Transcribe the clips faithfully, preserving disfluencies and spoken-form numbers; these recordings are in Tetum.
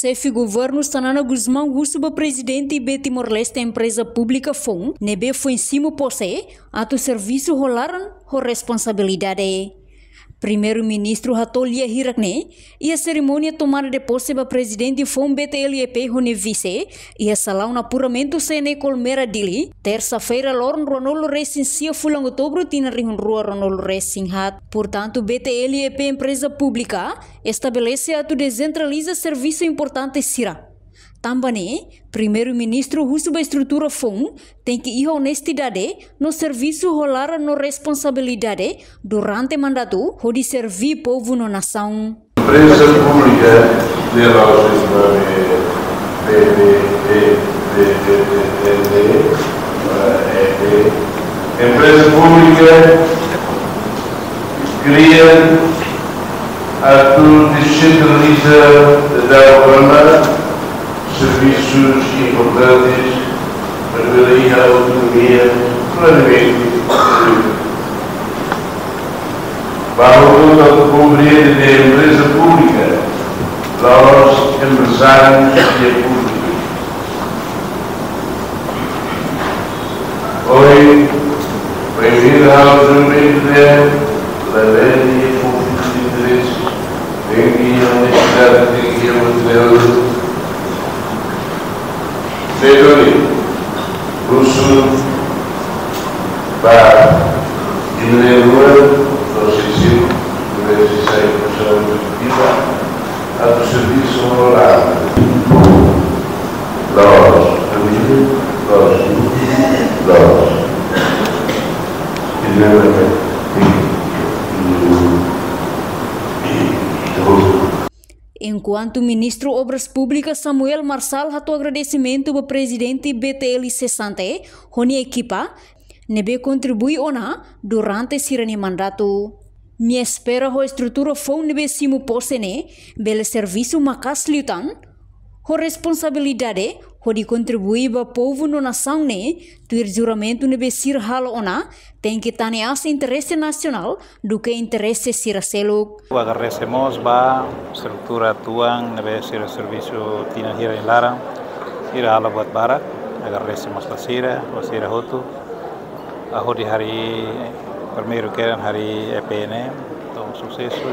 Xefe Governu Xanana Gusmão husu ba Prezidente B Timor-Leste Empreza Públika foun ne'ebé foin simu pose atu servisu ho laran ho responsabilidade. Primeiru-Ministru hato'o lia hirak ne'e iha serimónia tomada de posse ba Prezidente foun B T L E P ho nia vise iha Salaun Apuramentu C N E Colmera, Dili, tersa-feira, loron ruanulu resin sia fulan Outubru, tinan rihun rua ruanulu resin haat. Portantu, B T L E P Empreza Públika estabelese atu desentraliza servisu importante sira. Tanba ne'e, Primeiru-Ministru husu ba estrutura foun tenke iha onestidade no servisu ho laran no responsabilidade durante mandatu hodi serví povu no nasaun. Empreza públika de lojas, B P, empreza públika kria atu desentraliza daudaun ba servisus importantes, mas pela iha autonomia, planeamentu, ba hotu atu komprende de empreza públika, la'ós emprezárius e públiku. Ohin, primeiru halo juramentu de la lei de konflitu de interese, tenke iha onestidade, tenke iha materiál. Setor husu ba Indonézia, no sisi, Indonézia sai atu servisu ho laran. Loos, família, loos, loos. Enkuantu Ministru Obras Públikas Samuel Marçal hato'o agradesimentu ba Prezidente B T L sesante ho nia ekipa ne'ebé kontribui ona durante sira-nia mandatu. Nia espera ho estrutura foun ne'ebé simu pose ne'e bele servisu maka'as liután ho responsabilidade hodi kontribui ba povu no nasaun ne'e, tuir juramentu ne'ebé sira halo ona tenke tane aas interese nasionál duké interese sira seluk. Agradese mós ba estrutura tuan ne'ebé sira servisu tinan hira nia laran, sira halo buat barak, agradese mós ba sira, ba sira hotu. Ha'u hodi harii, primeiru kedan harii E P ne'e, to'o susesu.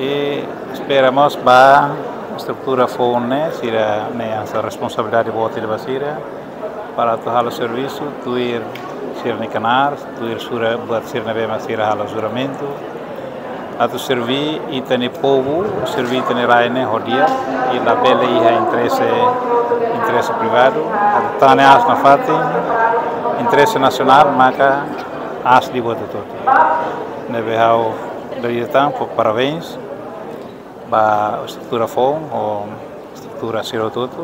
I espera mós ba estrutura foun ne'e, sira ne'e hanesan responsabilidade boot ida ba sira, para atu halo servisu, tuir sira-nia knaar, tuir sira buat sira ne'ebé mak sira halo juramentu. Atu serví ita-nia povu, serví ita-nia rai ne'e ho di'ak, i labele iha interese, interese privadu, atu tane aas nafatin, interese nasionál, maka aas liu ba hotu-hotu. Ne'ebé ha'u dadaun fó parabéns ba estrutura foun, ho estrutura sira hotu-hotu.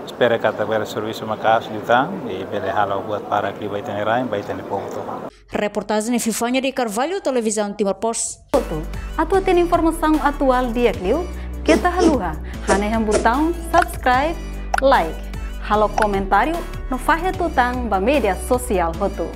Espera katak bele servisu maka'as liután, i bele halo buat barak liu ba ita-nia rain, ba ita-nia povu tomak. Reportajen Epifania de Carvalho, Televizaun Timor Post. Atu hatene informasaun atuál di'ak liu, keta haluha hanehan butaun subscribe, like, halo komentáriu no fahe tutan ba média sosiál hotu.